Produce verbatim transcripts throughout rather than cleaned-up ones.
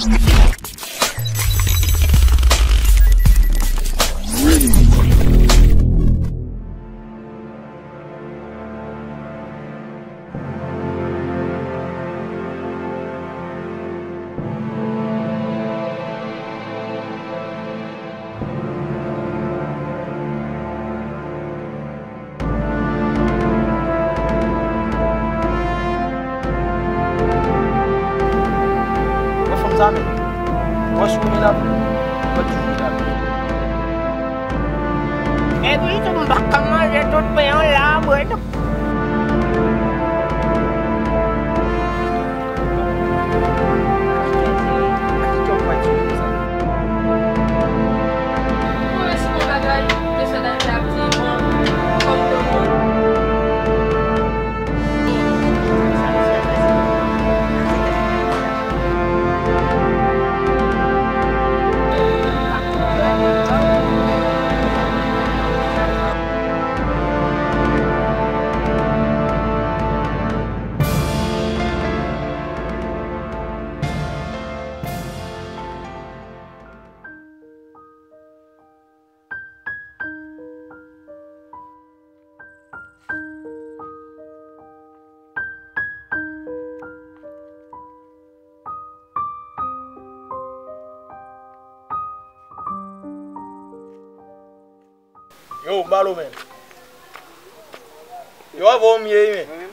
Wè fanm sa menm. Wè si w renmen lavi, w ap toujou renmen lavi. Epi tou m pa ka manje tout pen an la vre non. Yo, balo, men. Yo, avè w m ye, wi, men.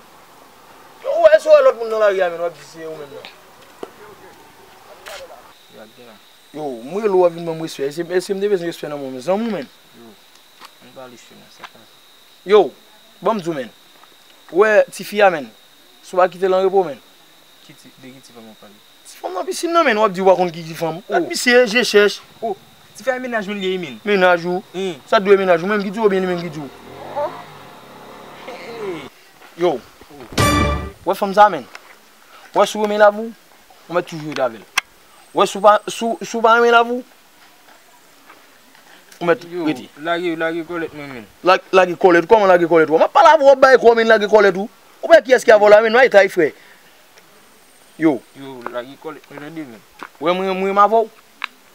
Yo, ou wè, si w wè lòt moun nan lari a, men, w ap di se ou menm nan. Yo, m rele w, w ap vin ban m respè. Èske, èske m te bezwen respè nan men w, men? Zanmi w, men. Yo, ann pale, chè, men, sa k pase? Yo, ban m di w, men. Ou wè, tifi a, men. Si w pa kite l an repo, men. Ki ti, de ki ti fanm w ap pale? Ti fanm nan pisin nan, men, w ap di w pa konn ki ti fanm. Oh. Gad misye, je chèch. Oh, tifi a mennaj mwen li ye, men. Mennaj ou? Hmm. Sa dwe mennaj ou, menm ki di w oubyen li menm ki di w? Oh. Hey. Yo. Oh. Wè fanm sa, men. Wè si w renmen lavi w, ou mèt toujou rete avè l. Wè si w pa, si w, si w pa renmen lavi w, ou mèt rete. Yo, lage, lage kòlèt mwen, men. La, lage kòlèt ou? Kòman lage kòlèt ou? M ap pale avè w, w ap bay kou, men lage kòlèt ou? Ou pa kiyès ki avè w la, men, nou ay tay, frè. Yo. Yo, lage kòlèt mwen, tande, men. Wè, mwen, mwen renmen avè w.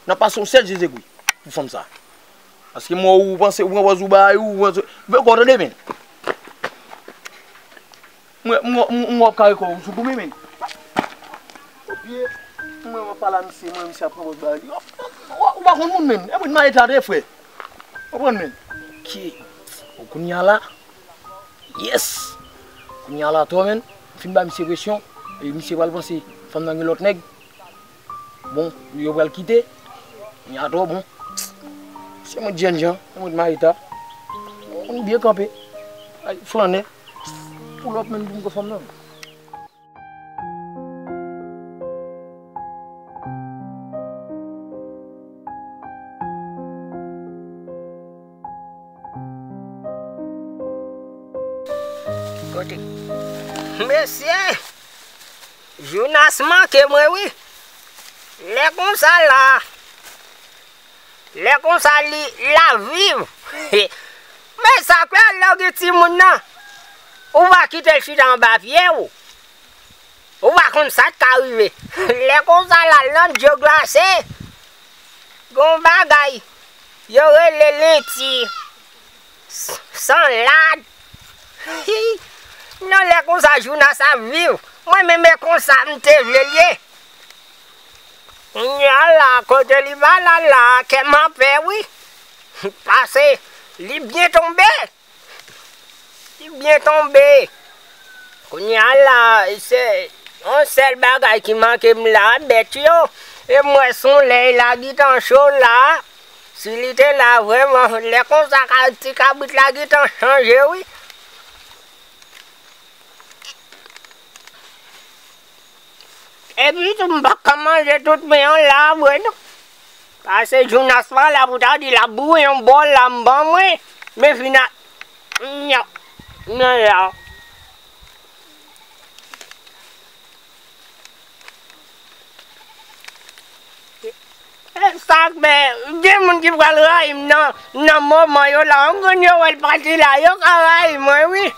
N ap pase yon sèl Jezegri pou fanm sa. Paske m wè ou panse, ou pran pòz ou bay, ou panse, veye kò w, tande, men. Mwen, mwen, mwen, mwen w ap kare kò w sou kou m, men. Kopye, mwen, mwen pale a misye, mwen, misye ap pran pòz bagay li. Ou, ou, ou pa konn moun, men. E moun maleta de, frè. Konprann, men. Ki, o, kounye a la. Yes! Kounye a la, atò, men. M fin ba misye presyon. E misye pral panse fanm nan gen lòt nèg. Bon, yo pral kite. Kounye a, atò, bon. Se mwen, Djènjan, se mwen, Marita. Moun byen kanpe. Ay, flannè. Pou lòt menm pou m pran fanm nan. Kote? Mesye! Jounas manke mwen, wi. Lè konsa la, lè konsa li, l ap viv. Men sa k fè lè w gen timoun nan, ou pa kite l chita anba pye w. Ou pa konn sa k ka rive. Lè konsa la, lann dlo glase. Gon bagay, yo rele lenti. S-, san lad. Non, lè konsa, Jounas ap viv. Mwen menm, e konsa m te vle l ye. Kounye a la, kote li pa la la, kè m anpè, wi. Pase, li byen tonbe. Li byen tonbe. Kounye a la, se yon sèl bagay ki manke m la, bèt yo. E m wè solèy la gentan cho la. Si li te la vrèman, lè konsa ka, ti kabrit la gentan chanje, wi. Epi tou, m pa ka manje tout pen an la vre non. Pase Jounas pa la pou ta di l ap boure yon bòl la m ban mwen. Men fina, m nan la. E sa k fè, gen moun ki pral rayi m nan, nan moman yo la. M konn yo wè l pati la, yo ka rayi mwen, wi.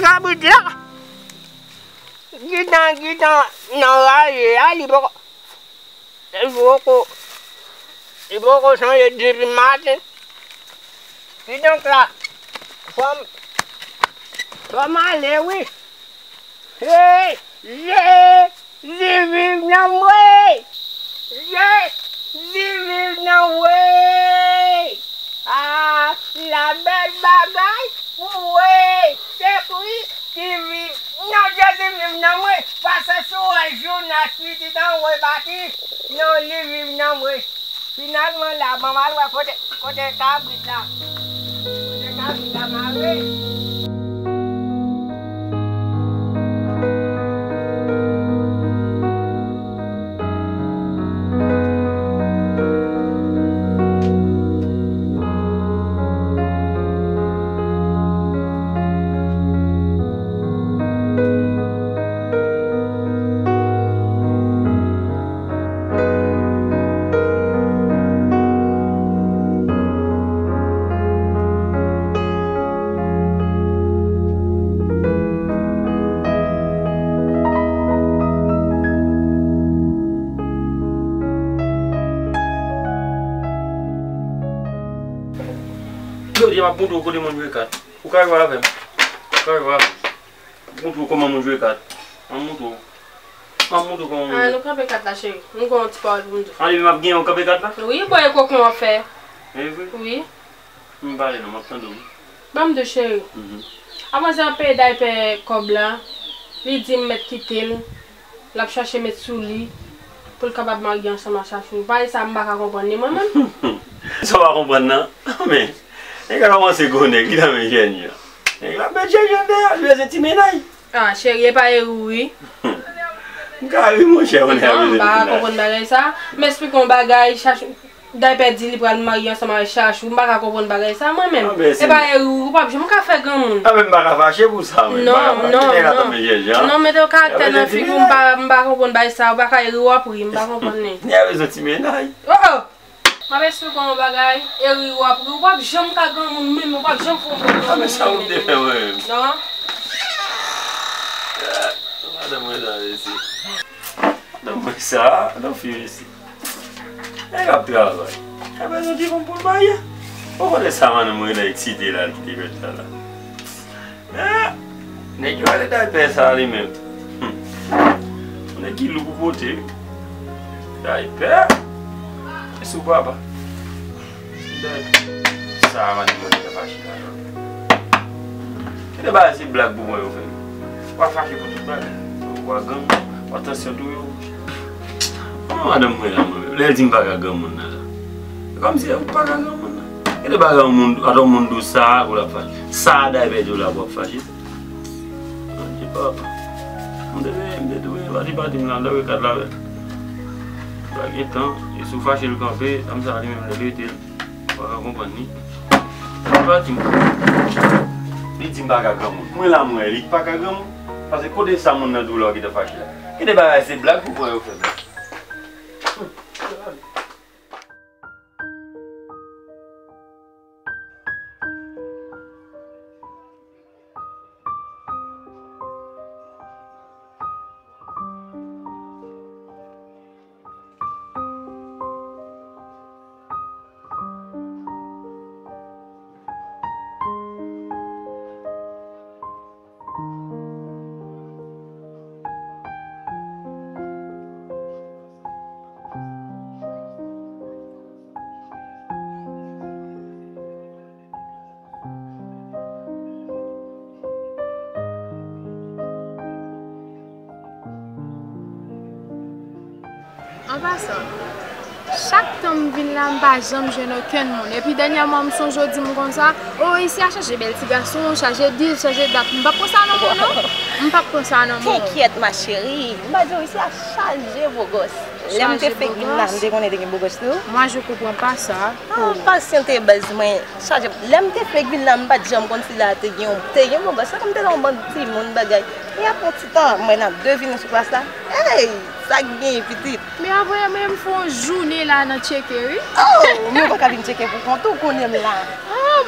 kabrit la. Gitan, gitan, nan raje a, li poko, li poko, li poko chanje depi maten. Kidonk la, fò m, fò m ale, wi. Hey, Jezi viv nan mwen! Jezi viv nan mwen! Ah, la bèl bagay pou mwen! Se Kris ki viv! Non, Jezi viv nan mwen! Pase sou wè Jonas pitit an, wè bati! Non, li viv nan mwen! Finalman la, ban m al wè kote, kote kabrit la. Kote kabrit la mare. Jodi a, m ap montre w kote moun jwe kat. Ou ka jwe avè m. Ou ka jwe avè m. M ap montre w kòman moun jwe kat. M ap montre w. M ap montre w kòman moun jwe. Ah, nou kanpe kat la, cheri. M gen yon ti pawòl pou m di w. Ah, depi m ap genyen, ou kanpe kat la? Wi, bò e koken w ap fè. E vre? Wi. M pale non, m ap tande w. Ban m di w, cheri. Mhm. Manzè ap peye daypè kòb la. Li di m mèt kite l. L ap chache met sou li pou l kapab marye ansanm ak Chachou. Bagay sa a, m pa ka konprann li, mwen menm. Sa w pa konprann nan? Men, nèg la kòmanse gwo nèg, li nan men jèn jan. Nèg la met jèn jan deyò, li bezwen ti mennaj. Ah, cheri, e pa eri w ri. M ka ri, monchè, ou nèg la bezwen ti mennaj. Non, m pa ka konprann bagay sa. M esplike w yon bagay, Chachou, daypè di li pral marye ansanm avèk Chachou. M pa ka konprann bagay sa, mwen menm. Ah, men e pa eri w, ou p ap janm ka fè granmoun. Ah, men m pa ka fache pou sa, mwen. M pa ka fache. Non, non, non. Nèg la tanmen jèn jan. Non, mete yon karaktè nan figi w, m pa, m pa konprann bagay sa, ou pa ka eri, w ap ri, m pa konprann li. Nèg la bezwen ti mennaj. Oh, oh! M ap esplike w yon bagay, eri w ap ri, ou p ap janm ka granmoun menm, ou p ap janm fè yon bon granmoun menm. Ah, men sa ou te fè mwen menm. Non. Ah, madanm mwen sa, mesye. Madanm mwen sa, madanm fi, mesye. Nèg ap travay. Nèg bezwen ti fanm pou l marye. Ou konnen sa madanm mwen nan eksite la, l kite fèt la la. Ah! Nèg yo ale daypè sa li menm. Hmm. Nèg ki lou pou pote, wi. Daypè. E sou papa. Daypè. Sa a, madanm mwen te fache la, non. Kite bagay se blag pou mwen yo fè. W a fache pou tout bagay. W a granmoun, w a tansyon tou yo. Kòman madanm mwen la, mwen menm? Lè l di m pa ka granmoun nan la. E kòmsi ou pa ka granmoun nan. Kite bagay yon moun, atò moun dous sa a, pou l ap fache. Sa a daypè di w la pou w ap fache. Adye papa. M te veye, m te tou veye pati pati m la, lè w e kat la avè l. Pa gen tan, e si w fache l kanpe, tanm sa li menm lè l rete l. Pa ka konprann li. Li pa di m. Li di m pa ka granmoun. Mwen la m wè li pa ka granmoun. Paske kote sa moun nan di w la w gentan fache la. Kite bagay se blag pou pran yo fè m. An pasan, chak tan m vin la, m pa janm jwenn okenn moun. Epi dènyèman, m sonje w di m konsa, "O, isi a chaje bèl ti gason, chaje dis, chaje dat." M p ap konsa non, mwen, non. M p ap konsa non, mwen. T'inquiète, ma chérie. M pa di w, isi a chaje bogòs. Lè m te fèk vin la, m te konnen te gen bogòs tou. Moi, je comprends pas ça. Ah, pasyante baz mwen. Chaje. Lè m te fèk vin la, m pa t janm konn si la te gen yon, te gen bogòs. Se kòm te nan yon bann timoun bagay. E apre yon ti tan, mwen ap devine sou plas la. Ey! Sa k genyen pitit? Men apre mwen, m fè yon jounen la nan tcheke, wi. Oh! Men w pa ka vin tcheke pou kont ou, konnen m la. Ah,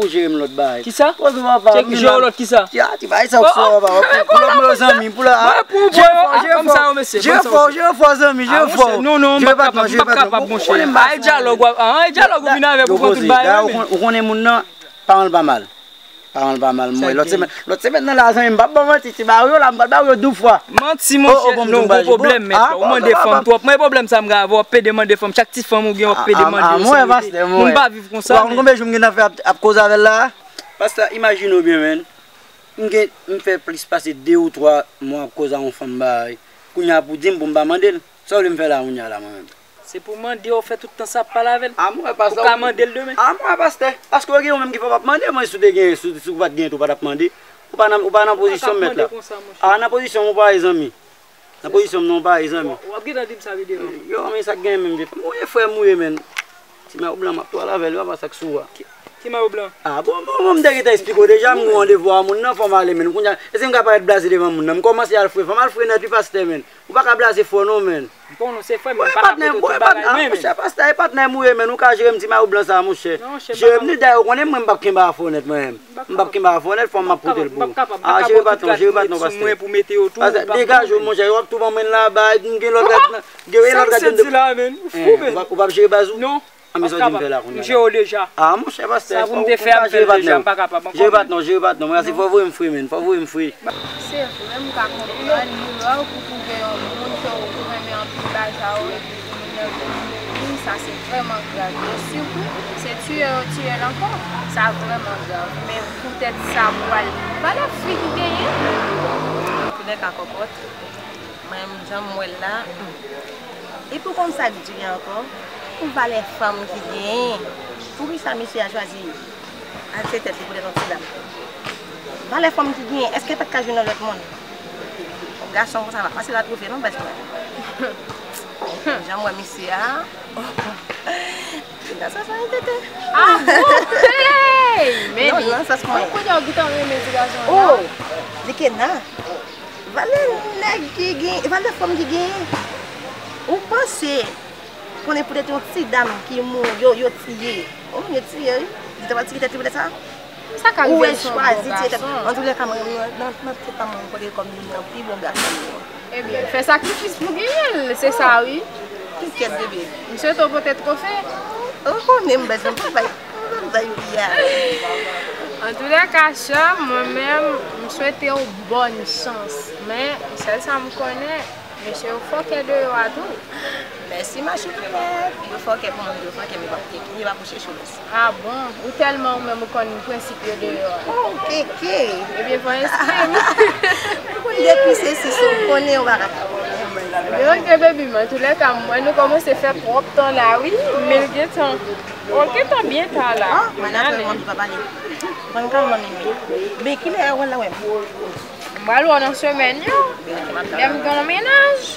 pou jere m lòt bagay. Kisa? Poze papa. Jere lòt kisa? Ti bagay sa ou sou papa. Pou lòt mwen zanmi, pou lòt. Jere fò, jere fò. Jere fò, jere fò zanmi, jere fò. Jere patnè, jere patnè. Ou konnen m pa fè. Ay dyalòg w ap, ay dyalòg ou vin avè pou pran tout bagay. Ou konnen moun nan, paran l pa mal. Paran l pa mal, mwen. Lòt semèn, lòt semèn nan la, zanmi, m p ap ba w manti, ti bagay yo la, m pral ba w yo doub fwa. Manti, monchè, non, gwo pwoblèm, mèt. Ou mande fanm twòp. Mwen, pwoblèm sa m gen avè w, w ap pede mande fanm. Chak ti fanm ou gen, w ap pede mande yo, sa rete. Moun pa viv konsa. Ou konn konbyen jou m gen nan fè ap, ap koze avè l la? Pastè, imajine w byen, menn. M gen, m fè plis pase de ou twa mwa ap koze a yon fanm bagay. Kounye a pou di m pou m pa mande l. Sa w vle m fè la kounye a la, mwen menm? Se pou mande w fè tout tan sa ap pale avè l. A mwen, pastè. Ou ka mande l demen. A mwen, pastè. Paske w gen yon menm ki fè w ap mande, mwen, si w te gen, si, si w pa t gen tou, w pa t ap mande. Ou pa nan, ou pa nan pozisyon m, mèt la. A, nan pozisyon m ou pa ye, zanmi. Nan pozisyon m non, ou pa ye, zanmi. W ap gentan di m sa pi devan. Yo, men sa k gen menm, vye fanm. Ou ye frè m, ou ye, menn. Ti mayo blan, m ap twal avè l, yo, apa sa k sou a. Ki mayo blan? A, bon, bon, bon, m te gentan eksplike w deja, m gen randevou a moun nan, fò m ale, menn. Kounye a, èske m ka parèt blaze devan moun nan? M kòmanse al fre, fò m al fre nèt, wi, pastè, menn. Ou pa ka blaze fò non, menn. Bon, nou se frè, men pa ka pote tout bagay menm. Monchè, pastè, e patnè m ou ye, menn. Ou ka jere m ti mayo blan sa, monchè. Jere m, ni dayè, ou konnen mwen, m p ap kenbe afè w nèt, mwen menm. M p ap kenbe afè w nèt, fò m ap pote l pou ou. A, jere patnè, jere patnè, pastè. Pastè, degaje w, monchè. W ap tou ban mwen la, bay, m gen lòt gad, gen lòt gad. Ou p ap jere baz ou? Non. An, men sa w di m fè la kounye a la? M jere w deja. Ah, monchè, pastè, sa pou m te fè a, m fè l deja, m pa kapab ankò. Jere pa t non, jere pa t non. Mwen se fò voye m fri, men. Fò voye m fri. Se vre, m ka konprann li, lè w pou twouve yon moun ke w renmen anpil bagay sa yo, epi pou moun nan vin mouri, sa se vrèman grav. E sitou, se tiye yo tiye l ankò, sa vrèman grav. Men poutèt sa, m pral, valè fi ki genyen. Kounye ka kòkòt, mwen menm, jan m wè l la, hmm. Epi w konn sa k di ankò? Pou valè fanm ki genyen. Poukisa misye a chwazi al se tèt li poutèt yon ti dam? Valè fanm ki genyen, èske l pa t ka jwenn yon lòt moun? Gason konsa pa fasil a twouve non, bèt mwen. Jan m wè misye a. Se nan sans mwen tete. Ah bon? Hey! Men non, li, nan sans mwen. Kounye a w gentan renmen ti gason an la? Oh! Li ke nan. Valè nèg ki gen, valè fanm ki genyen. Ou panse konnen poutèt yon ti dam ki mouri, yo, yo tiye. Oh, yo tiye, wi. Li ta pral tiye tèt li poutèt sa? Sa ka rive sou yon bon gason. Ou chwazi tiye tèt. Antoulèka, mwen, nan, nan tèt pa mwen, m konnen kòm youn nan pi bon gason yo. Ebyen, fè sakrifis pou genyen l, se sa, wi. Ki kèt bebe? M swete w pote twofe. Ou konnen m bezwen travay. M bezwen travay, wi, a. Antoulèka, sè m, mwen menm, m swete w bòn chans. Men, sèl sa m konnen, mesye yo fòkè deyò a tou. Mèsi, machoukilèt. Yo fòkè pou moun, yo fòkè, men pa pou keke, men pa pou chechou. Ah bon? Ou tèlman ou menm ou konn prensip yo deyò a. Oh, keke. Ebyen, fò enskri m. Ou konn depi se sis, ou konnen ou pa ka. Ebyen, ok, baby, men antoulèka, m wè nou kòmanse fè twòp tan la, wi. Men l gentan, oh, l gentan byen ta la. Ah, mwen ale. Mwen ka manmi men. Men kilè ou wè la wè m? M pral wè w nan semèn yo. Lè m gen yon mennaj.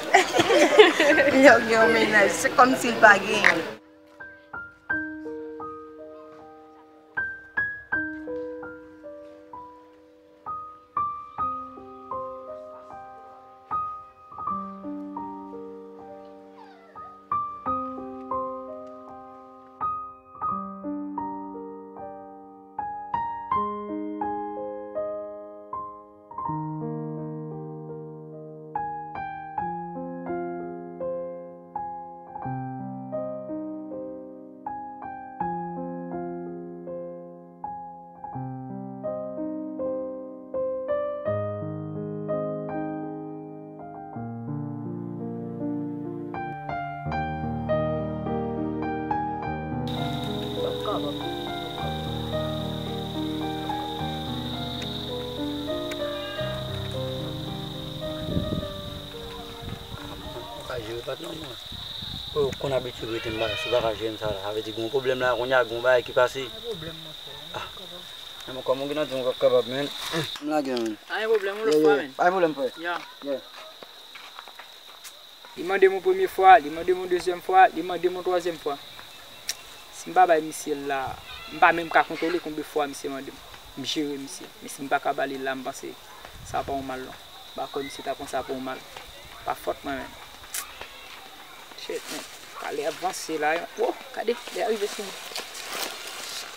Lè w gen yon mennaj, se kòmsi l pa genyen. Ou ka jere patnè w, mwen. Ou konn abitye rete m la, si w pa ka jere m sa la, sa vle di gen yon pwoblèm la, kounye a gen yon bagay ki pase. Pa gen pwoblèm, monchè. Ah. Men kòman w gentan di m w p ap kapab, men. M lage, men. Pa gen pwoblèm, yon lòt fwa, men. Pa gen pwoblèm, frè. Ya. Yeah. Li mande m yon premye fwa, li mande m yon dezyèm fwa, li mande m yon twazyèm fwa. Si m pa bay misye l la, m pa menm ka kontwole konbyen fwa misye mande m. M jere misye. Men si m pa ka ba li l la, m panse sa pa yon mal, non. M pa kwè misye ta pran sa pou yon mal. Pa fòt mwen menm. Shit, men. Talè ap vanse la. Wo, gade, lè rive sou mwen.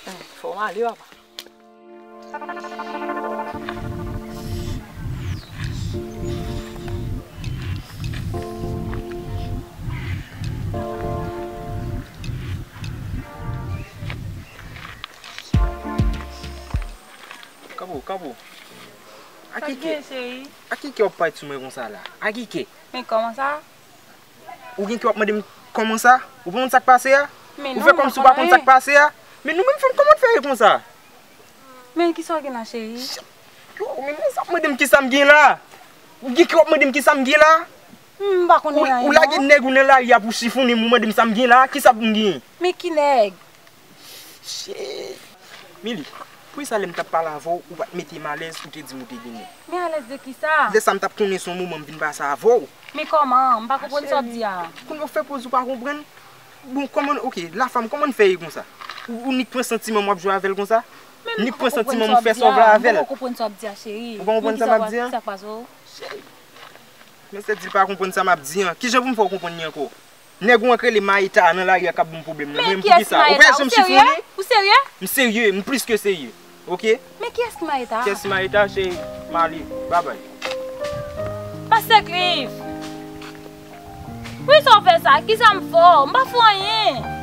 Hmm, fò m ale, papa. Kanpe w, kanpe w. Sa k gen, cheri? Akike w ap parèt sou mwen konsa la? Akike? Men kòman sa? Ou gen kè w ap mande m kòman sa? Ou pa konn sa k pase a? Ou fè kòmsi ou pa konn sa k pase a? Men nou menm fanm, kòman w fè ye konsa? Men kisa w gen la, cheri? Yo, men sa w ap mande m kisa m gen la? Ou gen kè w ap mande m kisa m gen la? M pa konnen anyen, non. Ou lage nèg ou nan lari a pou w chifonnen m, ou mande m sa m gen la? Kisa pou m genyen? Men ki nèg? Shit. Mili, poukisa lè m t ap pale avè w, ou pa t mete m alèz, ou te di m ou te gen nèg? Men alèz de kisa? Lè sa m t ap konnen se yon moman m vin pase avè w. Men kòman? M pa konprann sa w ap di a. Kounye a w fè poz ou pa konprann. Bon, kòman, ok, la fanm, kòman n fè ye konsa? Ou, ou nik pran santiman m w ap jwe avè l konsa? Nik pran santiman m ou fè sa w vle avè l. M pa konprann sa w ap di a, cheri. Ou pa konprann sa m ap di a? Kisa k pase w? Cheri. Men se di l pa konprann sa m ap di an. Kijan pou m fè w konprann li ankò? Nèg ou an k rele Maeta nan lari a k ap ban m pwoblèm nan. Men poukisa? Ou pa janm chifonnen? Ou serye? M serye, m plis ke serye. Ok? Men kiyès ki Maeta? Kiyès ki Maeta? Se Mali. Babay. Pastè Cliff! Poukisa w fè sa? Kisa m fè w? M pa fè w anyen.